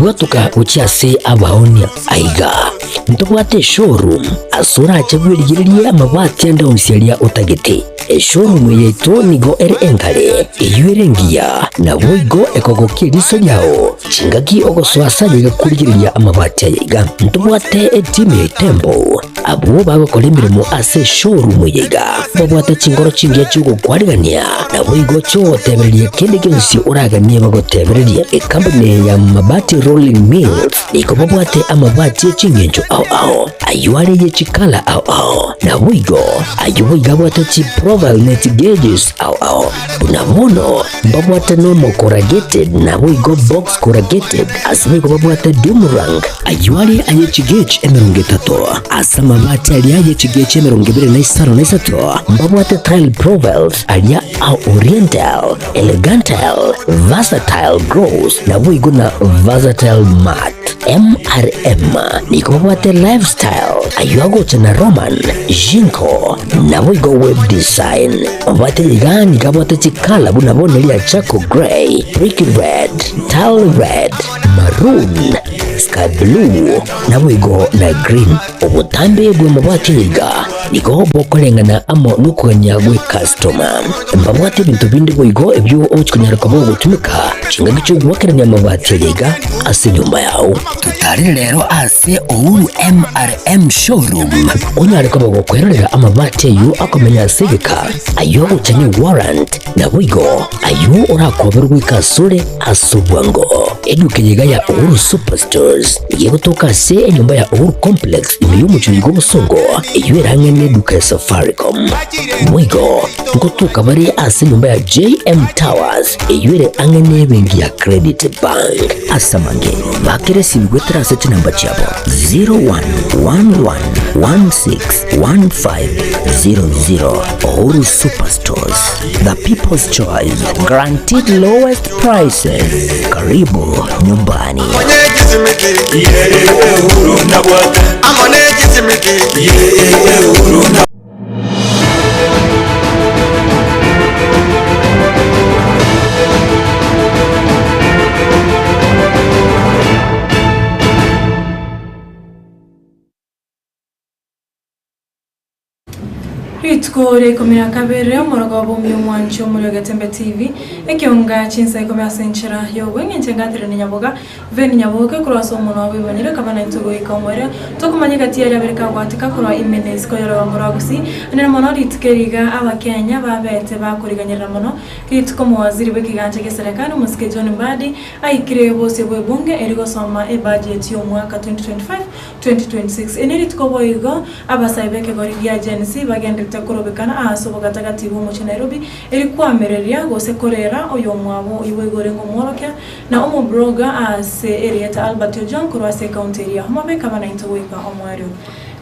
Bwatoka gochia ase abaonia aiga. Ntobwate eshowroom ase orache bwerigererie amabati ande onsi aria otagete. Eshowroom eye yaito nigo ere enkare, eyio ere engiya, naboigo ekogokia eriso riao chingaki ogosoa ase aye korigereria amabati aya iga. Ntobwate etimu ya Itembo abwo bagokora emeremo ase eshowroom eye iga. Babwate chinkoro chingiya chi'ogokwarigania, naboigo chi'ogotebereria kende gionsi oraganie bagotebererie. Ekampuni eye ya Mabati Rolling Mills nigo babwate amabati e chingencho ao ao, ayio are ye chikala ao ao, naboigo ayio boigo abwate chiprofile ne chigauges ao ao. Buna bono mbabwate normal corrugated naboigo box corrugated, ase boigo babwate doomerang, ayio are aye chigauge 30, ase amabati aria aye chigauge 23 mbabwate tile profiles aria a oriental, elegantile, versatile gloss, naboigo na versatile matte. MRM nigo babwate lifestyle, ayio agocha na Roman, Jinko, naboigo web design. Babwate iga nigo abwate chikala buna bono ria charcoal grey, brick red, tile red, maroon, sky blue, naboigo na green. Obotambe bw'amabati aya iga nigo bokoreng'ana amo nokogania gw'ekastoma. Mbabwate ebinto binde boigo ebio ogochia konyara koba ogotumeka chingaki chi'ogoakerania amabati aya iga ase enyomba yao. Totarere rero ase Uhuru MRM Showroom onyare koba gokwerorera amabati ayio akomenya ase egeka, ayio agocha ne warrant, naboigo ayio orakoberwe goika asore ase obwango. Eduka eye iga ya Uhuru Superstores nigo egotoka ase enyomba ya Uhuru Complex ime y'omochie oiga obosongo, eyio ere ang'e neduka ya Safaricom. Boigo ngotoka bare ase enyomba ya JM Towers eyio ere ang'e nebenki ya Credit Bank. Ase amange, bakera esimi goetera ase chinamba chiabo 0111161500. Uhuru Superstores, the people's choice, guaranteed lowest prices. Karibu nyumbani. Rituko ria ikomi na kabere omorogoba omuya omwanchi omore o Getembe TV, ekionga chinsa ikomi ase enchera y'obweng'encho engaterania nyaboga, Veni Nyaboke korwa ase omonwa bw'ebonyire kaba naintwe goika omoerio, tokomanya egati yaria abere kagwateka korwa ime na isiko y'orogongo rwa Gusii. Nere mono rituko eri iga Abakenya babete bakoriganyerera mono rituko omowaziri bw'ekegancha gia serekari omosike John Mbadi aikire bosio bw'ebunge eri gosoma ebudget y'omwaka 2025 2026. Eri nerituko boigo abasae b'ekegori gia Gen Z bagenderete korobekana aase obogatagati bw'omochie Nairobi eri koamereria gose korera oyomwabo oyio boigo orenge omworokia na omobloga aase erieta Albert Ojwang korwa ase ekaunti eria ya Homa Bay kaba naintwe goika omoerio.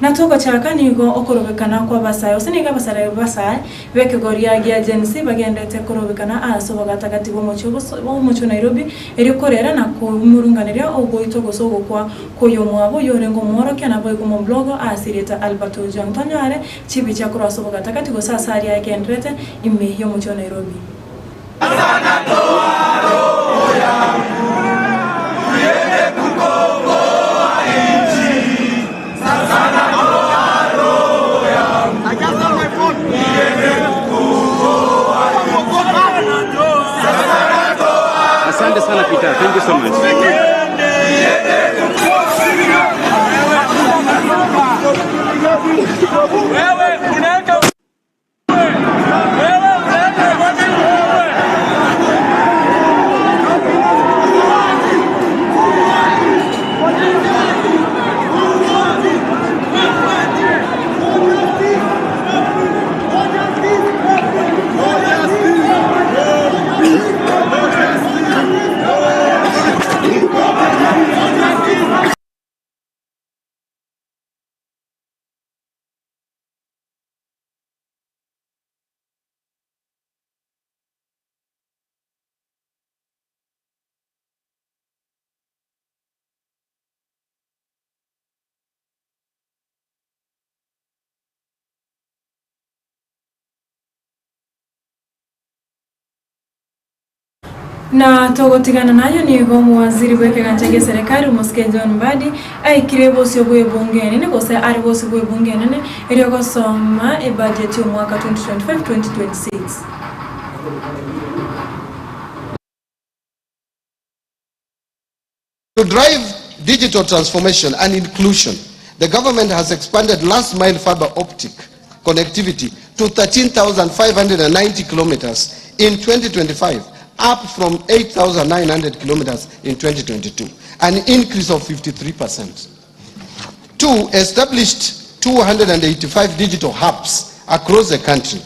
Na togochaka nigo okorobekana kw'abasae gose nigo abasae basae b'ekegoria gia Gen Z bagenderete korobekana aase obogatagati bw'omochie bw'omochie o Nairobi erio korera na komurunganeria ogoitwa gose ogokwa Kw'oyomwabo oyorenge omworokia naboigo omoblogo ase erieta Albert Ojwang tonyare chibicha korwa ase obogatagati gose ase aria agenderete ime y'omochie o Nairobi. Asante sana Peter. Thank you so much. Na togotigana nayo nigo omowaziri bw'ekegancha gi'eserekari omosike John Mbadi aikire bosio bw'ebunge enene gose are bosio bw'ebunge enene erio gosoma ebudget y'omwaka 2025-2026. To drive digital transformation and inclusion, the government has expanded last mile fiber optic connectivity to 13,590 kilometers in 2025, up from 8,900 kilometers in 2022, an increase of 53%. Two, established 285 digital hubs across the country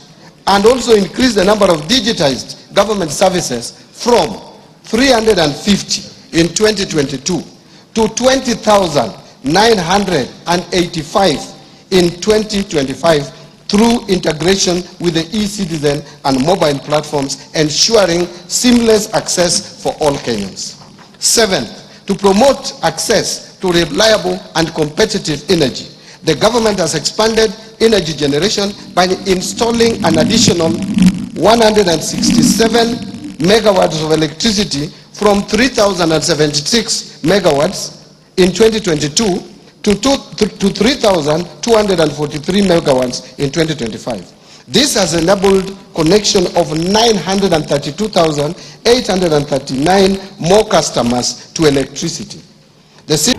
and also increased the number of digitized government services from 350 in 2022 to 20,985 in 2025 through integration with the e-citizen and mobile platforms, ensuring seamless access for all Kenyans. Seventh, to promote access to reliable and competitive energy. The government has expanded energy generation by installing an additional 167 megawatts of electricity from 3,076 megawatts in 2022 to 3,243 megawatts in 2025. This has enabled connection of 932,839 more customers to electricity. The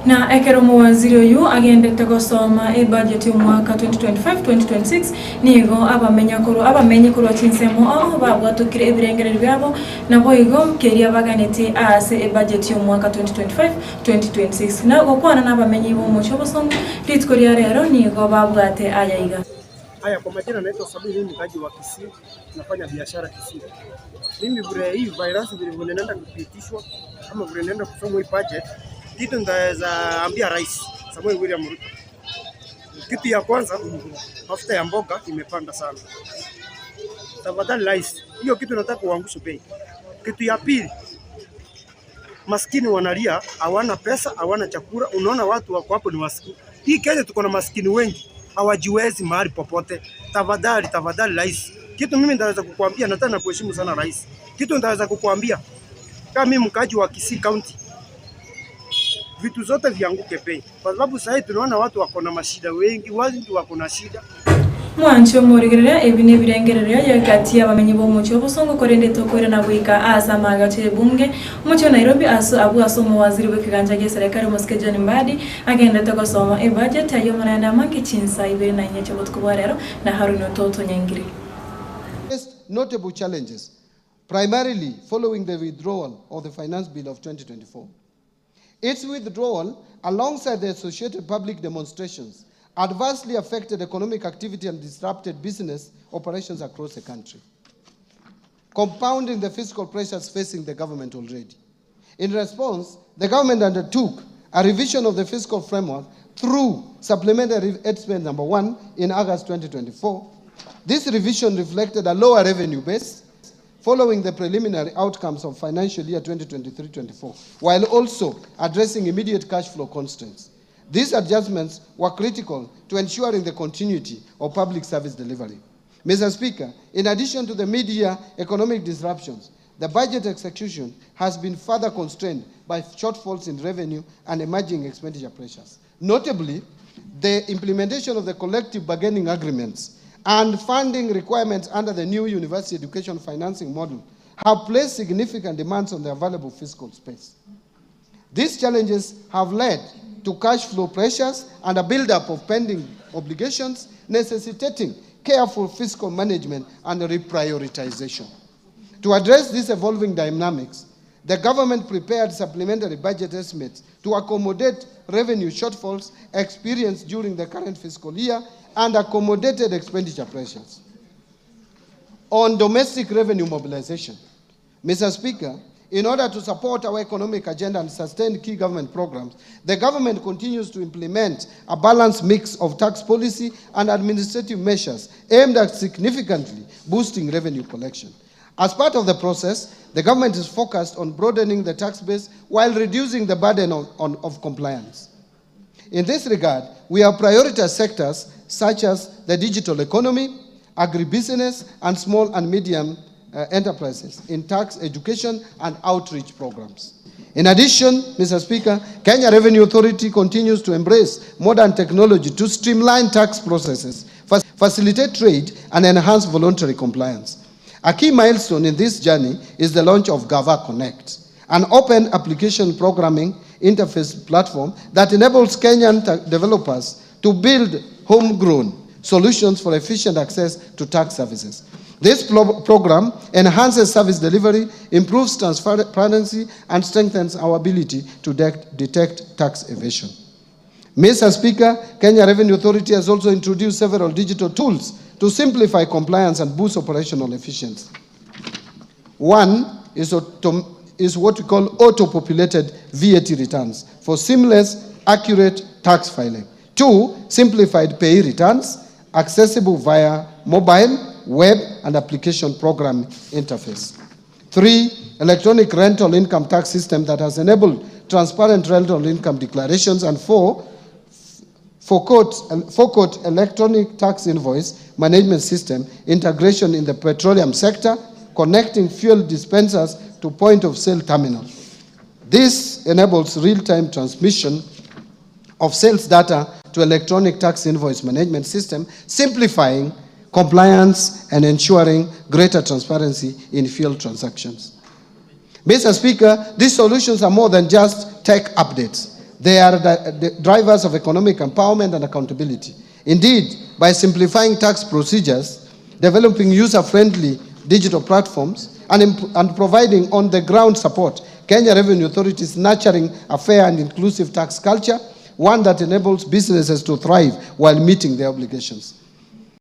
Na ekero omowaziri oyio agendete gosoma ebudget y'omwaka 2025-2026, nigo abamenya korwa abamenyi korwa chinsemo ao babwatokire ebirengererio biabo, naboigo keria baganetie aase ebudget y'omwaka 2025-2026. Na gokwana nabamenyi b'omochie obosongo rituko ria rero nigo babwate aya iga. Haya, kwa majina naitwa Sabini, mimi mkaaji wa Kisii, nafanya biashara Kisii. Mimi vile hii virus vile vile inaenda kupitishwa ama vile inaenda kusomwa hii budget, kitu nitaweza ambia Rais Samoei William Ruto, kitu ya kwanza, mafuta ya mboga imepanda sana. Tafadhali Rais, hiyo kitu nataka uangushe bei. Kitu ya pili, maskini wanalia, hawana pesa, hawana chakula. Unaona watu wako hapo ni maskini. Hii Kenya tuko na maskini wengi, hawajiwezi mahali popote. Tafadhali, tafadhali rais, kitu mimi nitaweza kukuambia, nataka na kuheshimu sana rais. Kitu nitaweza kukuambia kama mimi mkaaji wa Kisii County, vitu zote vianguke bei, kwa sababu sasa tunaona watu wako na mashida wengi, watu wako na shida. Mwanche omorigereria ebi nebirengererio y'egati y'abamenyi b'omochie obosongo korende tokoirana goika ase amagacho y'ebunge omochie o Nairobi ase abwo ase omowaziri bw'ekegancha gi'eserekari omosike John Mbadi agendete gosoma ebudget ayio omonaende amange chinsa ibere na inye chi'obotuko bwa rero na Haruni Ototo Nyaingiri. faced notable challenges, primarily following the withdrawal of the Finance Bill of 2024. Its withdrawal, alongside the associated public demonstrations, adversely affected economic activity and disrupted business operations across the country, compounding the fiscal pressures facing the government already. In response, the government undertook a revision of the fiscal framework through Supplementary Estimate Number 1 in August 2024. This revision reflected a lower revenue base following the preliminary outcomes of financial year 2023-24, while also addressing immediate cash flow constraints. These adjustments were critical to ensuring the continuity of public service delivery. Mr. Speaker, in addition to the mid-year economic disruptions, the budget execution has been further constrained by shortfalls in revenue and emerging expenditure pressures. Notably, the implementation of the collective bargaining agreements and funding requirements under the new university education financing model have placed significant demands on the available fiscal space. These challenges have led to cash flow pressures and a buildup of pending obligations, necessitating careful fiscal management and reprioritization. To address these evolving dynamics, the government prepared supplementary budget estimates to accommodate revenue shortfalls experienced during the current fiscal year and accommodated expenditure pressures. On domestic revenue mobilization, Mr. Speaker, in order to support our economic agenda and sustain key government programs, the government continues to implement a balanced mix of tax policy and administrative measures aimed at significantly boosting revenue collection. As part of the process, the government is focused on broadening the tax base while reducing the burden of compliance. In this regard, we have prioritized sectors such as the digital economy, agribusiness, and small and medium enterprises in tax education and outreach programs. In addition, Mr. Speaker, Kenya Revenue Authority continues to embrace modern technology to streamline tax processes, facilitate trade, and enhance voluntary compliance. A key milestone in this journey is the launch of Gava Connect, an open application programming interface platform that enables Kenyan developers to build homegrown solutions for efficient access to tax services. This program enhances service delivery, improves transparency, and strengthens our ability to detect tax evasion. Mr. Speaker, Kenya Revenue Authority has also introduced several digital tools to simplify compliance and boost operational efficiency. One is what we call auto-populated VAT returns for seamless, accurate tax filing. Two, simplified pay returns, accessible via mobile, web, and application program interface. Three, electronic rental income tax system that has enabled transparent rental income declarations. And four, forecourt electronic tax invoice management system integration in the petroleum sector, connecting fuel dispensers to point of sale terminal. This enables real-time transmission of sales data to electronic tax invoice management system, simplifying compliance and ensuring greater transparency in fuel transactions. Mr. Speaker, these solutions are more than just tech updates. They are the drivers of economic empowerment and accountability. Indeed, by simplifying tax procedures, developing user-friendly digital platforms, and providing on-the-ground support, Kenya Revenue Authority is nurturing a fair and inclusive tax culture, one that enables businesses to thrive while meeting their obligations.